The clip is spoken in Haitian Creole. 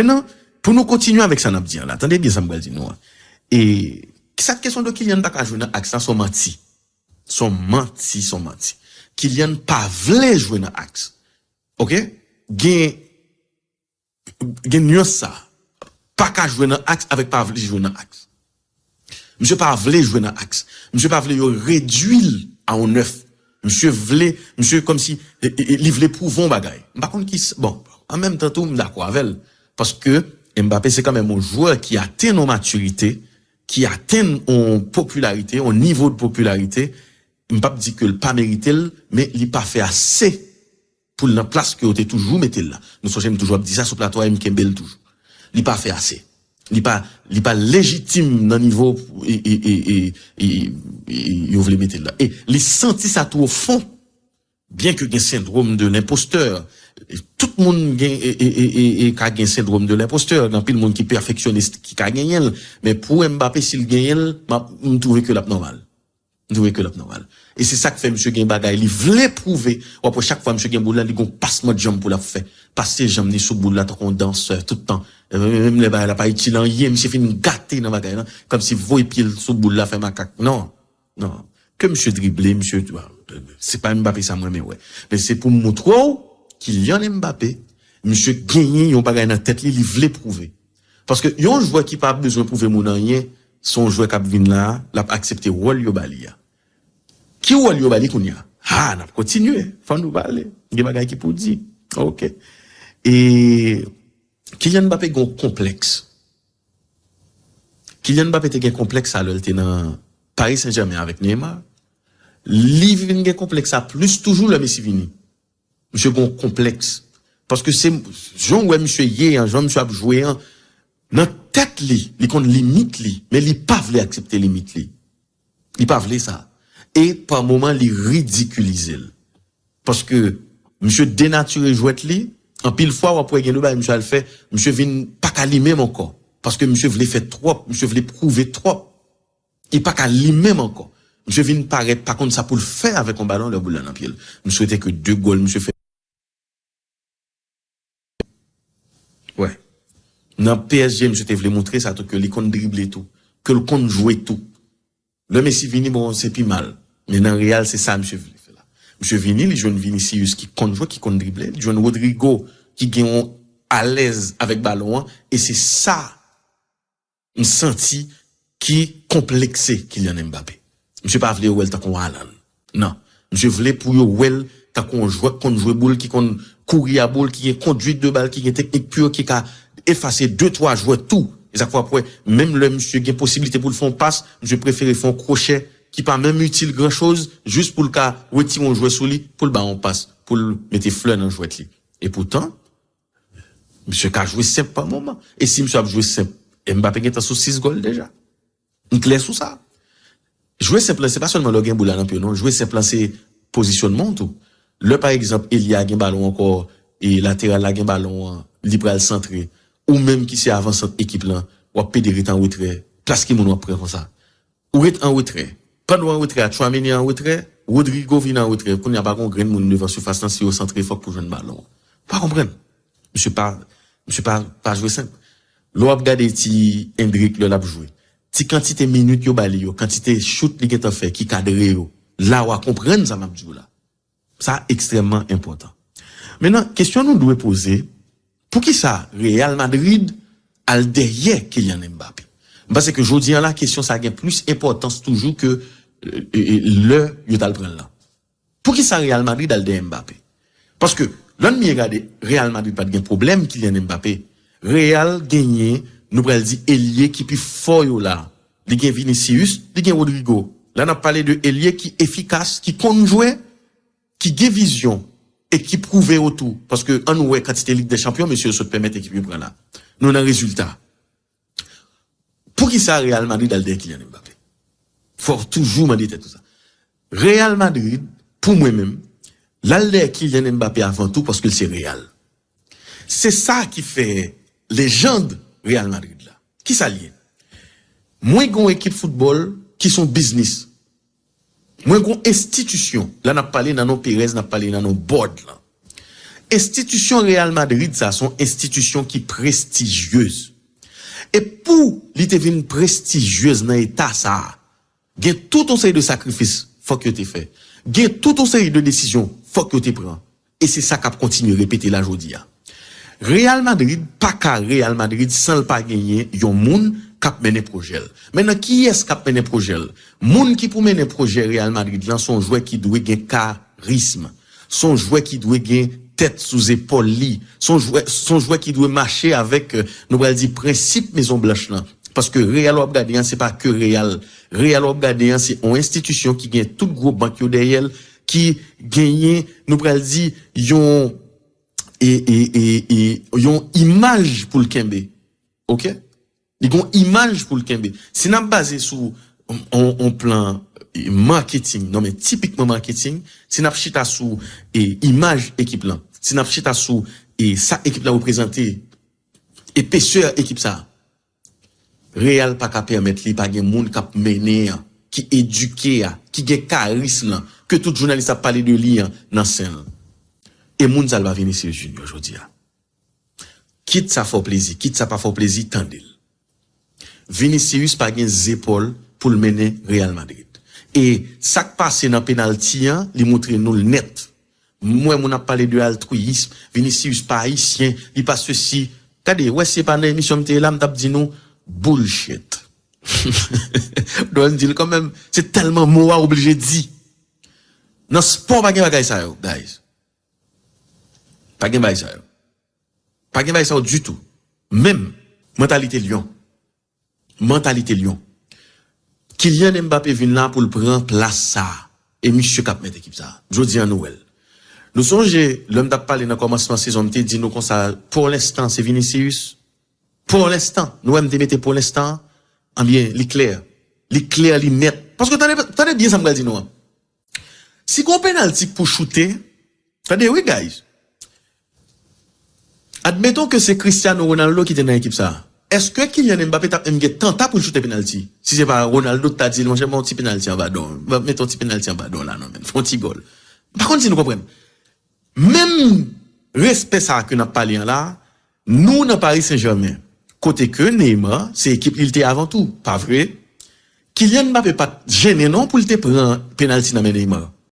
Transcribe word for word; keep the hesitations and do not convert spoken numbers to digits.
Mentnan, pou nou kontinye avèk sa n ap di an la, tande byen sa m pral di nou an. E sa k kesyon de Kylian pa ka jwe nan aks la, se yon manti. Se yon manti, se yon manti. Kylian pa vle jwe nan aks. Oke? Gen, gen nyans sa. Pa ka jwe nan aks avèk pa vle jwe nan aks. Misye pa vle jwe nan aks. Misye pa vle yo redwi l a yon nèf. Misye vle, misye kòmsi e, e, e, li vle pwouve yon bagay. M pa konn ki s- bon, an menm tan tou m dakò avè l. Paske Mbappé se kanmenm yon jwè ki atenn yon matirite, ki atenn yon popilarite, yon nivo de popilarite. M p ap di ke l pa merite l, men li pa fè ase pou l nan plas ke yo te toujou mete l la. Nou sonje m toujou ap di sa sou plato a e m kenbe l toujou. Li pa fè ase. Li pa, li pa lejitim nan nivo e, e, e, e, e, e, yo vle mete l la. E li santi sa tou o fon. Byen ke gen sendwòm de lenpostè, tout moun gen e, e, e, e, e ka gen sendwòm de lenpostè. Gen anpil moun ki pèfeksyonis ki ka genyen l. Men pou Mbappé, si l genyen l, m ap- m twouve ke l ap nòmal. M twouve ke l ap nòmal. E se sa k fè misye gen bagay li vle pwouve. W ap wè chak fwa misye gen boul la, li gon pasman de janm pou l ap fè. Pase janm li sou boul la tankou yon dansè tout tan. E menm, menm lè bagay la pa itil anyen, misye fin gate nan bagay la. Kòmsi voye pye l sou boul la fè makak. Non. Non. Ke misye drible, misye. Se pa Mbappé sa mwen renmen wè. Men se pou m montre w Kylian Mbappé, misye genyen yon bagay nan tèt li, li vle pwouve. Paske yon jwè ki pa bezwen pwouve moun anyen, se yon jwè k ap vin la a, l ap aksepte wòl yo ba li a. Ki wòl yo ba li kounye a? Ha, n ap kontinye. Fò nou pale. Gen bagay ki pou di. Oke. E Kylian Mbappé gen yon konplèks. Kylian Mbappé te gen konplèks sa lè l te nan Paris Saint-Germain avèk Neymar. Li vin gen konplèks sa plis toujou lè Messi vini. Misye gen yon konplèks. Paske se jan w wè misye ye an, jan misye ap jwe an, nan tèt li, li konn limit li, men li pa vle aksepte limit li. Li pa vle sa. E pa moman, li ridikilize l. Paske misye denatire jwèt li, anpil fwa w ap wè gen de bagay misye al fè, misye vin pa ka li menm ankò. Paske misye vle fè twòp, misye vle pwouve twòp. Li pa ka li menm ankò. Misye vin parèt pa konn sa pou l fè avèk yon balon lè boul la nan pye l. M swete ke de gòl misye fè. Wè. Nan P S G, misye te vle montre sa tou ke li konn drible tou, ke l konn jwe tou. Lè Messi vini, bon, se pi mal. Men nan Real, se sa misye vle fè la. Misye vini, li jwenn Vinicius ki konn jwe, ki konn drible, li jwenn Rodrygo ki gen yon alèz avèk balon an, e se sa m santi ki konplekse Kylian Mbappé. Misye pa vle yo wè l tankou yon Haaland. Non. Misye vle pou yo wè l tankou yon jwè k konn jwe boul, ki konn kouri a boul, ki gen kondwit de bal, ki gen teknik pur, ki ka efase de, twa jwè tou. E sa k fè w ap wè, menm lè misye gen posiblite pou l fè yon pas, misye prefere fè yon kwochè ki pa menm itil gran choz, jis pou l ka retire yon jwè sou li, pou l ba yon pas, pou l mete flè nan jwèt li. E poutan, misye ka jwe senp pa moman. E si misye ap jwe senp, Mbappé gentan sou sis gòl deja. M klè sou sa. Jwe senp lan, se pa sèlman lè w gen boul la nan pye w, non. Jwe senp lan, se pozisyonman w tou. Lè, pa egzanp, elye a gen balon ankò, e lateral la gen balon an, li pral santre, ou menm ki se avansant ekip lan, w ap pede ret an retrè. Plas ki moun w ap pran konsa? Ou ret an retrè. Pandan w an retrè a, Tchouaméni an retrè, Rodrygo vin an retrè. Kounye a pa gen yon grenn moun devan sifas lan, si yo santre, fòk pou jwenn balon an. Pa konprann. Misye pa, misye pa, pa jwe senp. Lè w ap gade ti Endrick lè l ap jwe, ti kantite minit yo ba li yo, kantite chout li gentan fè ki kadre yo, la w a konprann sa m ap di w la. Sa ekstrèmman enpòtan. Mentnan, kesyon nou dwe poze, poukisa Real Madrid al dèyè Kylian Mbappé? M panse ke jodi an la, kesyon sa gen plis enpòtans toujou ke e, e, e, lè yo t al pran l lan. Poukisa Real Madrid al dèyè Mbappé? Paske, lè n byen gade, Real Madrid pa t gen pwoblèm Kylian Mbappé. Real genyen, nou pral di, elye ki pi fò yo la. Li gen Vinicius, li gen Rodrygo. La, n ap pale de elye ki efikas, ki konn jwe, ki gen vizyon, e ki pwouve yo tou. Paske, ann wè kantite Lig dè Chanpyon, mesye yo sot pèmèt ekip yo pran la. Nou nan rezilta. Poukisa Real Madrid al dèyè Kylian Mbappé? Fò w toujou mande tèt ou sa. Real Madrid, pou mwen menm, l al dèyè Kylian Mbappé avan tou paske l se Real. Se sa ki fè lejand Real Madrid la. Kisa l ye? Mwen gen yon ekip foutbòl ki se yon biznis. Mwen gen yon enstitisyon. La, n ap pale nan non Perez, n ap pale nan non board lan. Enstitisyon Real Madrid sa se yon enstitisyon ki prestijyez. E pou li te vin prestijyez nan eta sa a, gen tout yon seri de sakrifis fòk yo te fè. Gen tout yon seri de desizyon fòk yo te pran. E se sa k ap kontinye repete la jodi a. Real Madrid pa ka Real Madrid san l pa genyen yon moun k ap mennen pwojè l. Mentnan, kiyès k ap mennen pwojè l? Moun ki pou mennen pwojè Real Madrid lan se yon jwè ki dwe gen karism. Se yon jwè ki dwe gen tèt sou zepòl li. Se yon jwè, se yon jwè ki dwe mache avèk, euh, nou pral di, prensip Mezon Blanch lan. Paske Real w ap gade an, se pa ke Real. Real w ap gade an, se yon enstitisyon ki gen tout gwo bank yo dèyè l, ki genyen, nou pral di, yon, e, e, e, e, yon imaj pou l kenbe. Oke? Li gen yon imaj pou l kenbe. Si n ap baze sou on, on, on plan, e, marketing, non men tipikman marketing, si n ap chita sou, e, imaj ekip lan, si n ap chita sou, e, sa ekip lan reprezante, epesè ekip sa, Real pa ka pèmèt li pa gen moun k ap mennen an, ki edike a, ki gen karism lan, ke tout jounalis ap pale de li an nan sen l. E moun sa l pa Vinicius Junior jodi a. Kit sa fè w plezi, kit sa pa fè w plezi, tande l. Vinicius pa gen zepòl pou l mennen Real Madrid. E sa k pase nan penalti an, li montre nou l nèt. M wè moun ap pale de altruism, Vinicius pa ayisyen, li pa sesi. Gade, wè si se pa nan emisyon m te ye la, m t ap di nou, bullshit. Dwa m di l kanmenm, se tèlman mo a oblije di. Nan spò pa gen bagay sa yo, guys. Pa gen bagay sa yo. Pa gen bagay sa yo ditou. Menm mantalite lyon. Mantalite lyon. Kylian Mbappé vin la pou l pran plas sa. E misye k ap mèt ekip sa. Jodi a nou wè l. Nou sonje, lè m t ap pale nan kòmansman sezon, m te di nou konsa, pour l'instant, se Vinicius. Pour l'instant. Nou wè m te mete pour l'instant. Anbyen, li klè. Li klè, li nèt. Paske tande, tande byen sa m pral di nou an. Si gon penalti k pou choute, tande wi, guys. Admeton ke se Cristiano Ronaldo ki te nan ekip sa. Èske Kylian Mbappé t ap menm gen tanta pou l choute penalti? Si se pa Ronaldo t ta di l, monchè, mete yon ti penalti anba don. Mete yon ti penalti anba don la, non, men. Fè yon ti gòl. M pa konn si nou konprann. Menm respè sa a ke n ap pale an la, nou nan Paris Saint-Germain, kote ke Neymar, se ekip li l te avan tou, pa vre? Kylian Mbappé pa t jennen non pou l te pran penalti nan men Neymar.